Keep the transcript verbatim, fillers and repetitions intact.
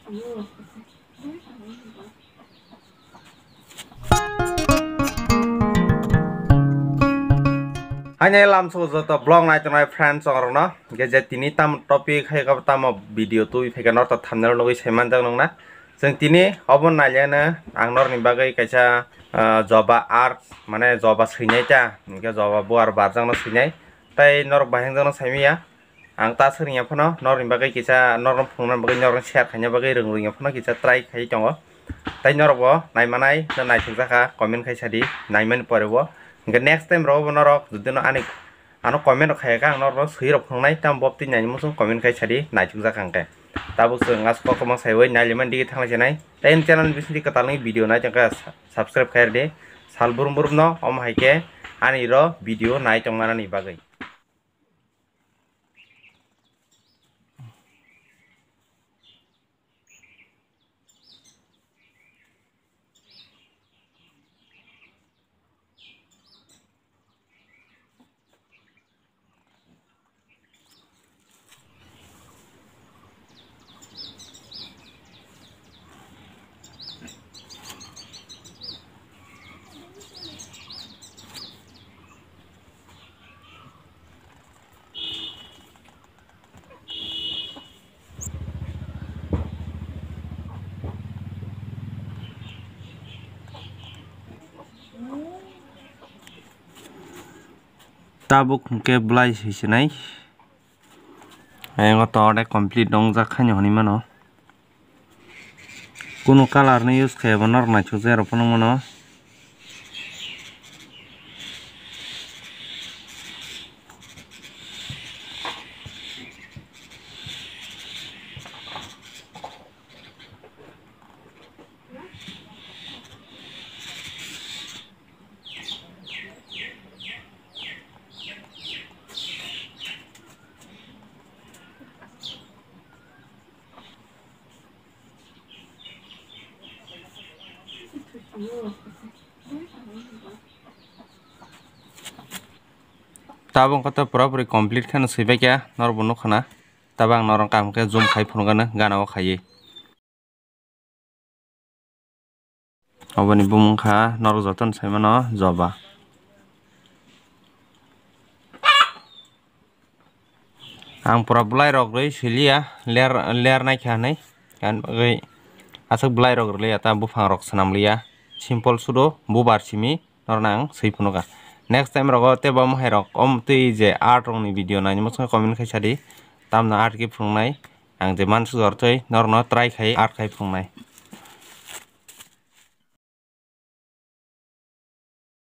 Haini lamso joto vlog nai tongnai friends rokno, hingke je tini tam topic hai khe tamo video twi phaikha norok thumbnail nugwi sai manjak nukna. Chwng tini obo naileno ang norokni bagwi kaisa, ah, joba art, mane joba swinai ta, hingke joba buar barjakno swinai. Tai norok bahai wngjakno saimanya. Ang ta swrwngya phano norokni bagwi kisa norokno phunukna bagwi, norokno share khaina bagwi rwng rwngya phano kisa try khai tongo. Tai norokbo naimanai no naithokjakha, comment khai sadi naimani porebo. Hingke next time rogo bo norok jodi no ani ano comment rok khayakha ang norokno swi rok phunuknai, tamo bob twi naini muchung comment khai sadi naithokjakha hingke. Tabuk chwng asko kwbang saiwi nailimani digi thanglai sinai. Tai ani channel bisingtwi kwtalni video nai tongkha subscribe khai rwdi. Sal brum brum no omo hai khe ani ro video nai tongmanani bagwi. Tabuk hwnkhe belai swisinai. Ayang o to ordek complete wngjak khaino hinwi mano. Kunu colour no use khaiya bo norok naithok jai rok phano mano. Tabuk wngkha to pura puri complete kheno swibaikha, norokbo nukha na. Tabuk ang norok kaham khe zoom khai phunukgano gana o khaiwi. Oboni bumung kha norok jotono sai mano joba. Ang pura bwlai rok rwi siliya, ler, ler naikha hinwi. Ani bagwi aswk bwlai rok rwliya, ta buphang rok swnam liya. Simple sudo, bubar simi norokno ang swi phunukha. Next time rogo teibo omo hai rok, omo twi je art rokni video naini muchungkhe comment khai sadi. Tamno art khe phunuknai. Ang je mansuk jortwi norokno try khai art khai phunuknai.